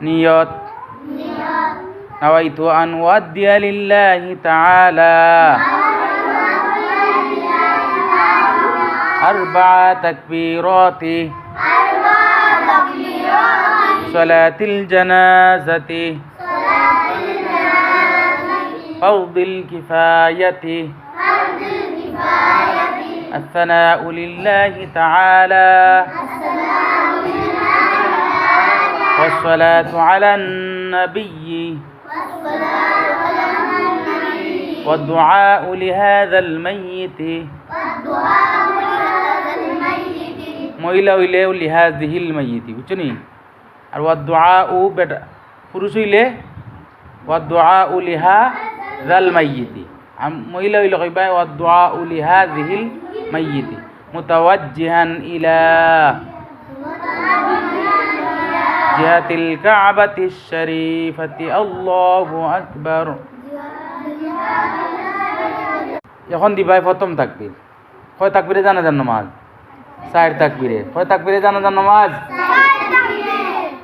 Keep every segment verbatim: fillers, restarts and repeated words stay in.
নিয়ত। نويت أن أؤدي لله تعالى أربع تكبيرات صلاة الجنازة فرض الكفاية. الثناء لله تعالى. والصلاة على النبي. والدعاء لهذا الميت. মহিলা অইলে লিহাযিহিল মাইয়িতি, বুঝছো নি? আর ওয়াদ দুআউ বেটা, পুরুষ অইলে ওয়াদ দুআউ লিহাযাল মাইয়িতি। আর মহিলা অইলে কইবা ওয়াদ দুআউ লিহাযিহিল মাইয়িতি। মুতাওয়াজ্জিহান ইলা জিহাতিল কাবাতিশ শরীফাতি। আল্লাহু আকবার। এখন দিবায় প্রথম তাকবীর। কয় তাকবীরে জানাজার নামাজ? চাইর তাকবীরে। কয় তাকবীরে জানাজার নামাজ?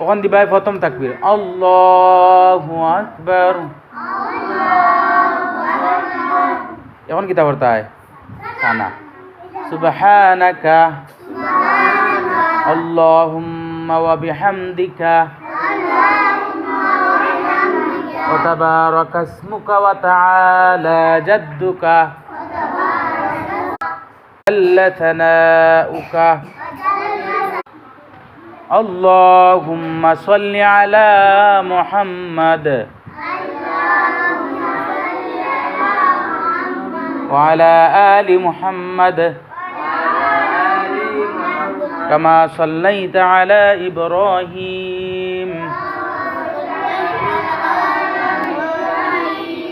অখন দিবায় প্রথম তাকবীর, আল্লাহু আকবার। এখন কিতা পড়তায়? সানা। সুবহানাকা আল্লাহুম্মা ওয়া বিহামদিকা ওয়া তাবারাকা ইসমুকা ওয়া তাআলা জাদ্দুকা। جل ثناؤك. اللهم صل على محمد وعلى آل محمد كما صليت على إبراهيم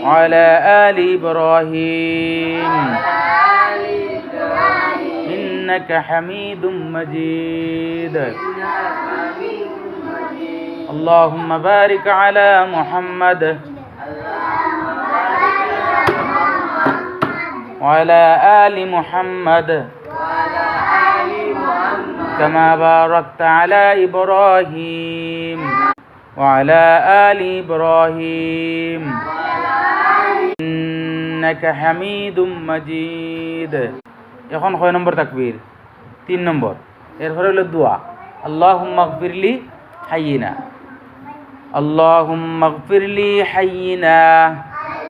وعلى آل إبراهيم إنك حميد مجيد. اللهم بارك على محمد وعلى آل محمد كما باركت على إبراهيم وعلى آل إبراهيم إنك حميد مجيد. এখন কয় নম্বর তাকবীর? তিন নম্বর। এরপরে অইলো দোয়া, اللهم اغفر لحينا، اللهم اغفر لحينا